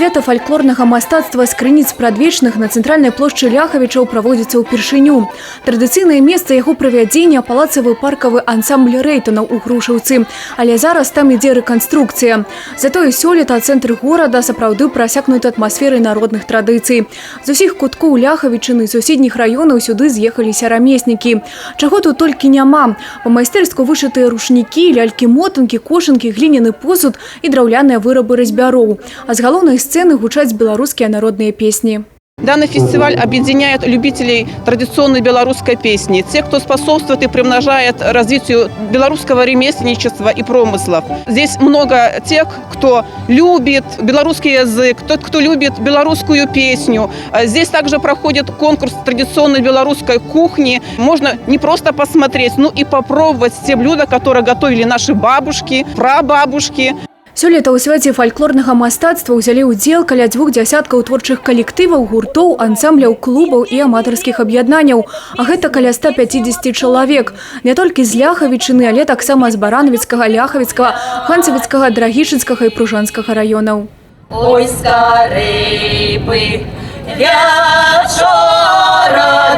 Свята фальклорнага мастацтва «Скрыніц спрадвечных» на цэнтральнай плошчы Ляхавічаў праводзіцца ўпершыню. Традыцыйнае месца яго правядзення — палацавы паркавы ансамбль Рэйтанаў у Грушаўцы. Але зараз там ідзе рэканструкцыя. Затое сёлета цэнтр горада сапраўды прасякнуты атмасферай народных традыцый. З усіх куткоў Ляхавічыны і суседніх раёнаў сюды з'ехаліся рамеснікі. Чаго тут толькі няма. Па-майстэрску вышытыя рушнікі, лялькі-мотанкі, кошанкі, гліняны посуд і драўляныя вырабы разьбяроў. А з галоўнай сцэны гучаць беларускія народныя песні. Данный фестиваль объединяет любителей традиционной белорусской песни, тех, кто способствует и примножает развитию белорусского ремесленничества и промыслов. Здесь много тех, кто любит белорусский язык, тот, кто любит белорусскую песню. Здесь также проходит конкурс традиционной белорусской кухни. Можно не просто посмотреть, но и попробовать те блюда, которые готовили наши бабушки, прабабушки. Сёлета ў свяце фальклорнага мастацтва ўзялі ўдзел каля дзвюх дзясяткаў творчых калектываў, гуртоў, ансамбляў, клубаў і аматарскіх аб'яднанняў. А гэта каля 150 чалавек. Не толькі з Ляхавічыны, але таксама з Баранавіцкага, Ляхавіцкага, Ганцавіцкага, Драгічынскага і Пружанскага раёнаў. Ой, скорей бы вечора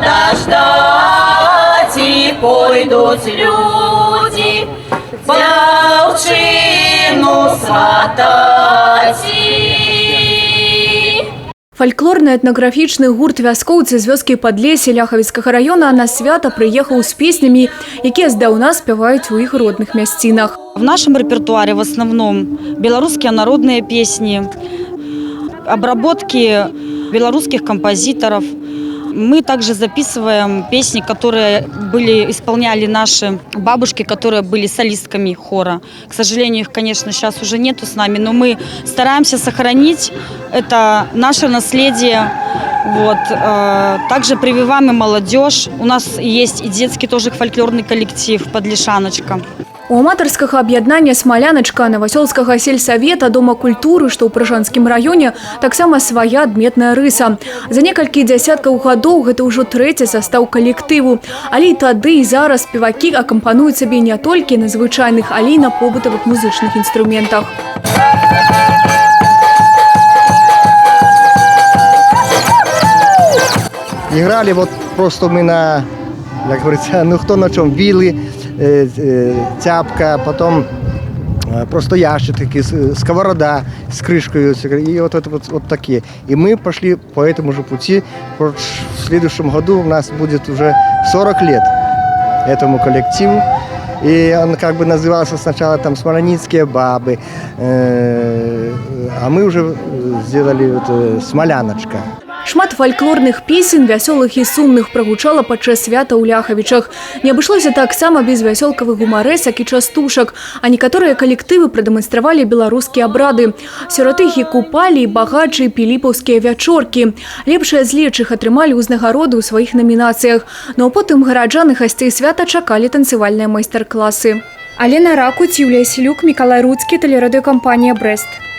дождать, и пойдут люди дзяўчыну сватать. Фальклорна-этнаграфічны гурт «Вяскоўцы» з вёскі Падлесе Ляхавіцкага раёна на свята прыехаў з песнямі, якія здаўна спяваюць у іх родных мясцінах. В нашем репертуаре в основном белорусские народные песни, обработки белорусских композиторов. Мы также записываем песни, которые исполняли наши бабушки, которые были солистками хора. К сожалению, их, конечно, сейчас уже нету с нами, но мы стараемся сохранить это наше наследие. Вот. Также прививаем и молодежь. У нас есть и детский тоже фольклорный коллектив «Подлешаночка». У аматарскага аб'яднання «Смаляначка» Навасёлскага сельсавета Дома культуры, што ў Пружанскім раёне, таксама свая адметная рыса. За некалькі дзясяткаў гадоў гэта ўжо трэці састаў калектыву. Але і тады, і зараз спевакі акампануюць сабе не толькі на звычайных, але і на побытавых музычных інструментах. Играли вот просто мы на, как говорится, ну кто на чем, вилы, тяпка, потом просто ящик такие, сковорода с крышкой, и вот это вот, вот такие. И мы пошли по этому же пути. Вот в следующем году у нас будет уже 40 лет этому коллективу. И он как бы назывался сначала там «Смоленицкие бабы», а мы уже сделали вот, «Смоляночка». Шмат фальклорных песен, вясёлых і сумных, прагучала падчас свята ў Ляхавічах. Не абышлося таксама без вясёлкавых гумарэсак і частушак, а некаторыя калектывы прадэманстравалі беларускія абрады. Сярод іх і купалі, і багачы, і піліпаўскія вячоркі. Лепшыя з лепшых атрымалі ўзнагароды ў сваіх намінацыях. Ну а потым гараджан і гасцей свята чакалі танцывальныя майстар-класы. Алена Ракуць, Юлія Селюк, Мікалай Руцкі, тэлерадыёкампанія «Брэст».